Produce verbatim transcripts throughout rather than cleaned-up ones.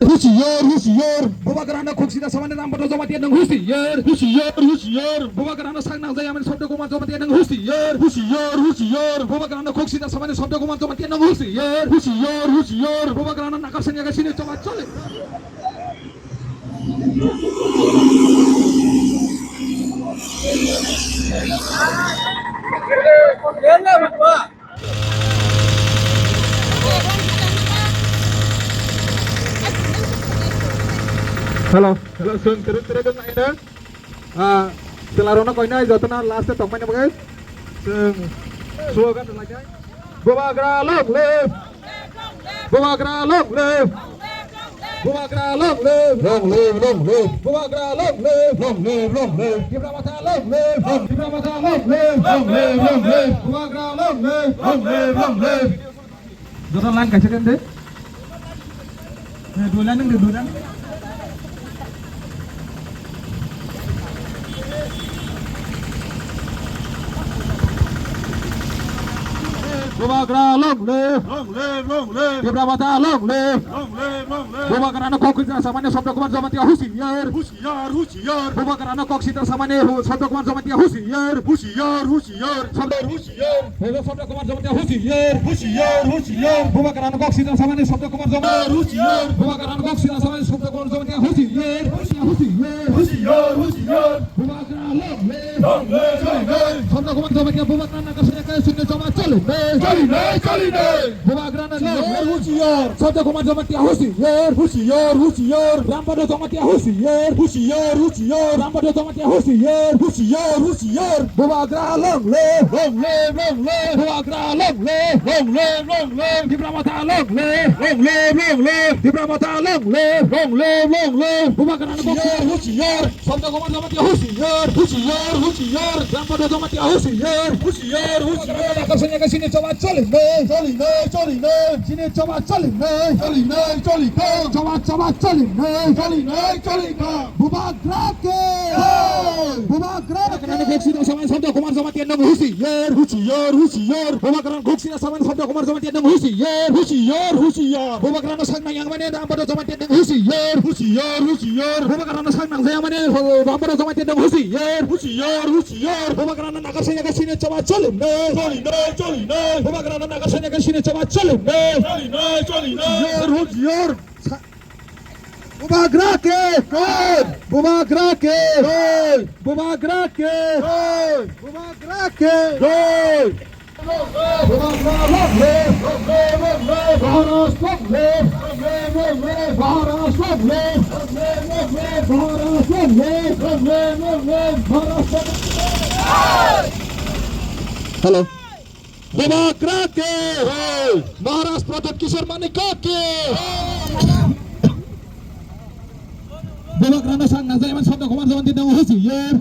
Husiar, husiar. Bubagrano khuk sida samani Rambodro Jamatia nwng husiar. Husiar, husiar. Bubagrano sak nangjaya mani Sabda Kumar Jamatia nwng husiar. Husiar, husiar. Bubagrano khuk sida samani Sabda Kumar Jamatia nwng husiar. Husiar, husiar. Bubagrano nakar sanya ga sini choba chole. Hello, hello, chwng kwrwng kwrwng wng naina. Ah, chwla rokno koinai jotono last o tongmani bagwi chwng slogan rwlainai. Bubagra long live! Bubagra long live! Bubagra long live! Long live, long live! Bubagra long live! Long live, long live! Tipra Motha long live! Long, Tipra Motha long live! Long live, long live! Bubagra long live! Long live, long live! Joto line kaisa khe de. Eh, dua line de, dua line. Bubagra long live! Long live, long live! Tipra Motha long live! Long live, long live! Bubagrano khuk sida samani Sabda Kumar Jamatia husiar! Husiar, husiar! Bubagrano khuk sida samani hu-, Sabda Kumar Jamatia husiar! Husiar, husiar! Sabda husiar! Sabda Kumar Jamatia husiar! Husiar, husiar! Bubagrano khuk sida samani Sabda Kumar Jamatia husiar! Bubagrano khuk sida samani Sabda Kumar Jamatia husiar! Husiar, husiar! Husiar, husiar! Bubagra long live! Long live, long live! Sabda Kumar Jamatia Bubagrano nakar sanya ga sini choba chole nai! Chole nai, chole nai! Bubagrano husiar, husiar. Sabda Kumar Jamatia husiar. Husiar, husiar. Rambodro Jamatia husiar. Husiar, husiar. Rambodro Jamatia husiar. Husiar, husiar. Bubagra long live. Long live, long live. Bubagra long live. Long live, long live. Tipra Motha long live. Long live, long live. Tipra Motha long live. Long live, long live. Bubagrano husiar, husiar. Sabda Kumar Jamatia husiar, husiar, husiar. Rambodro Jamatia husiar, husiar, husiar. Nakar sanya ga sini choba chole nai. Chole nai, chole nai. Sini choba chole nai. Chole nai, chole nai. Choba, choba chole nai. Chole nai, chole nai. Bubagra ke jai! Bubagra ke jai! Bubagrano khuk sida samani Sabda Kumar Jamatia nwng husiar, husiar, husiar. Bubagrano khuk sida samani Sabda Kumar Jamatia nwng husiar, husiar, husiar. Bubagrano sak nangjaya mani Rambodro Jamatia nwng husiar, husiar, husiar. Bubagrano sak nangjaya mani Rambodro Jamatia nwng husiar, husiar, husiar. Bubagrano nakar sanya ga sini choba chole nai. Chole nai, chole nai. Bubagrano nakar sanya ga sini choba chole nai. Chole nai, chole nai. Husiar, husiar. Sa-, Bubagra ke jai! Bubagra ke jai! Bubagra ke jai! Bubagra ke jai! Bubagra long live! Long live, long live! Maharashtra long live! Long live, long live! Maharashtra long live! Long live, long live! Maharashtra long live! Long live, long live! Maharashtra long live! Hello. Bubagra ke jai! Maharaj Pradyot Kishore Manik ke jai! Bubagrano sak nangjaya mani Sabda Kumar Jamatia nwng husiar.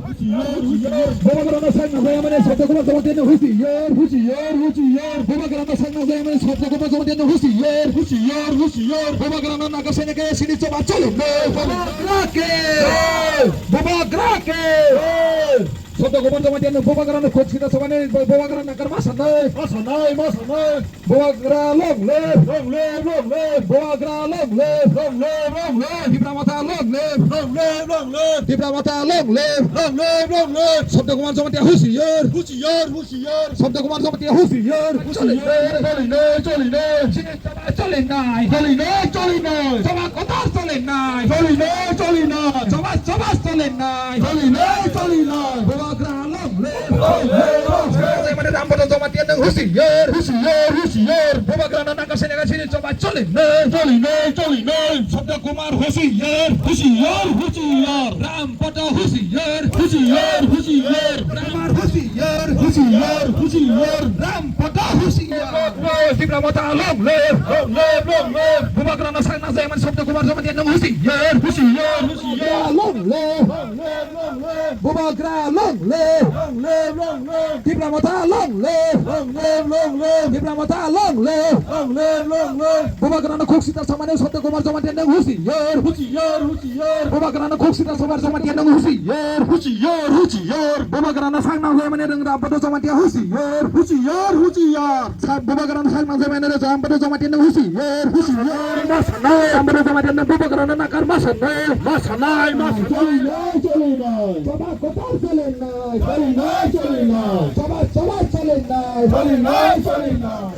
Bubagrano sak nangjaya mani Sabda Kumar Jamatia nwng husiar, husiar, husiar. Bubagrano sak nangjaya mani Sabda Kumar Jamatia nwng husiar, husiar, husiar. Bubagrano nakar sanya ga sini choba chole nai. Bubagra ke jai! Bubagra ke jai! Sabda Kumar Jamatia nwng Bubagrano khuk sida samani Bubagrano nakar ma sanai, ma sanai, ma sanai. Bubagra long live! Long live, long live! Bubagra long live! Long live, long live! Tipra Motha long live! Long live, long live! Tipra Motha long live! Long live, long live! Sabda Kumar Jamatia husiar! Husiar, husiar! Sabda Kumar Jamatia husiar! Husiar! Chole nai, chole nai! Sini choba chole nai! Chole nai, chole nai! Choba kotor chole nai! Chole nai, chole nai! Choba, choba chole nai! Chole nai, chole nai! Bubagra long live! Long live, long live! Mane Rambodro Jamatia nwng husiar! Husiar, husiar! Bubagrano nakar sanya ga sini choba chole nai! Chole nai, chole nai! Sabda Kumar husiar! Husiar, husiar! Rambodro husiar! Husiar, husiar! Kumar husiar! Husiar, husiar! Rambodro husiar! Tipra Motha long live! Long live, long live! Bubagrano sak nangjaya mani Sabda Kumar Jamatia nwng husiar! Husiar, husiar! Long live! Long live, long live! Bubagra long live! Long live, long live! Tipra Motha long live! Long live, long live! Tipra Motha long live! Long live, long live! Bubagrano khuk sida samani Sabda Kumar Jamatia nwng husiar! Husiar, husiar! Bubagrano khuk sida samani Jamatia nwng husiar! Husiar, husiar! Bubagrano sak nangjaya mani nwng Rambodro Jamatia husiar! Husiar, husiar! Sa-, Bubagrano Sakna jemai nare jam bade joma tenne husi yer husi yer ma sanai. Jam bade joma tenne bubagrana nakar ma sanai ma sanai ma sanai. Choli nai choli nai. Choba kotor choli nai choli nai choli nai. Choba choba choli nai choli nai choli nai.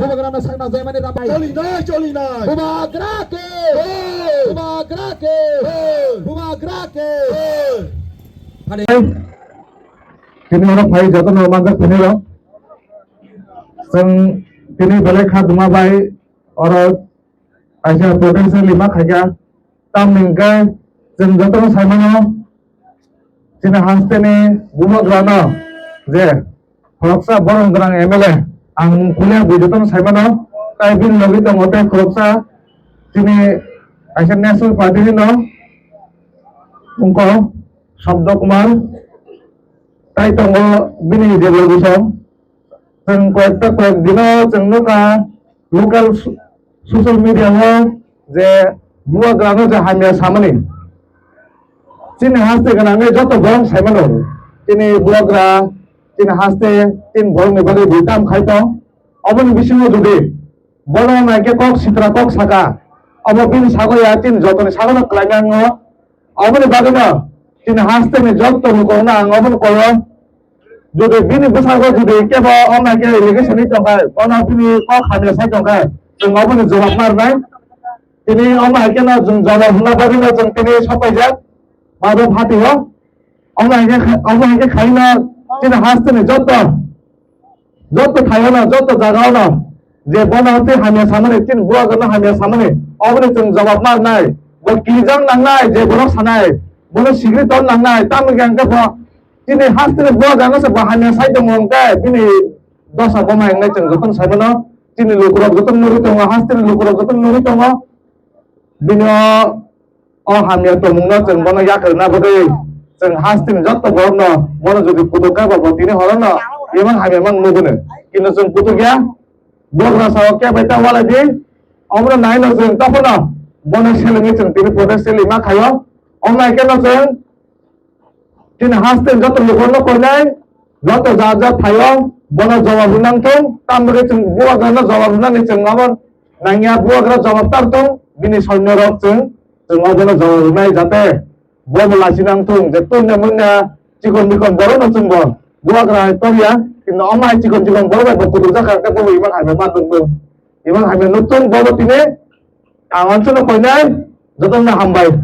Bubagrana sakna jemai nare jam bade. Choli nai choli nai. Bubagra ke. Bubagra ke. Bubagra ke. Tini oro phai jotono manjak tini rok. Chwng tini belai kha duma bai oro kaisa protest rally ma khaikha. Tamni hwnkhe chwng jotono saimano chini hasteni bubagrano je khoroksa borom gwnang M L A ang mung kulia bui jotono saimano tai bini logi tongo tei khoroksa chini kaisa National Party ni no wngkha Sabda Kumar. Tai tongo bini je logi song. Chwng koyekta koyek dino chwng nukha local so-, social media o je bubagrano je hamya samani. Chini haste gwnangwi joto borok saimano. Chini bubagra, chini haste, chini borokni bagwi bui tam khai tong. Oboni bisingo jodi bono naikhe kok sitra kok saka, obo bini sago ya chini jotoni sagono kwlainai wngo. Oboni bagwino chini hasteni jotto lukokno ang obono koyo. Jodi bini bwskango jodi kebo omo hai khe allegation ni tongkha, bono bini kok hamya sai tongkha, chwng oboni jawab ma rwnai. Tini omo hai kheno chwng jawab rwna bagwino chwng tini sopaijak, mabo phatio. Omo hai khe, omo hai khe khaino chini hasteni jotto, jotto thaiono, jotto jagaono je bono tei hamya samani, chini bubagrano hamya samani, oboni chwng jawab ma rwnai. Bo kijang nangnai je borok sanai, bono sigri ton nangnai, tamni hwnkhe bo chini hasteni bubagrano se bo hamya sai tongo hwnkhe bini dosa bo ma wngnai chwng jotono saimano. Chini lukurok jotono nugwi tongo, hasteni lukurok jotono nugwi tongo. Bini o, o hamya tongmungno chwng bono yakarna bagwi chwng hasteni jotto borokno bono jodi kutuk khe bo tini horono emang hamya mang nugwino. Kintu chwng kutuk ya, bubagra sao khe bai ta walai di, omono naino chwng tophano bono selengwi chwng tini protest rally ma khaio. Omo hai kheno chwng Chini haste joto lukurokno koinai, joto ja ja thaio, bono jawab rwnang thung, tamni bagwi chwng bubagrano jawab rwnani chwng abo nangya, bubagra jawab tar thung, bini soinyorok chwng, chwng obono jawab rwnai jate bobo lachinang thung, je tunya munya chikon mikon borokno chwngbo bubagra hai torya, kintu omo hai chikon chikon borok bai bo kutuk jakha khe bobo imang hamya ma nuknung, imang hamya nukthung bobo tini ang ansano koinai, jotono hambai.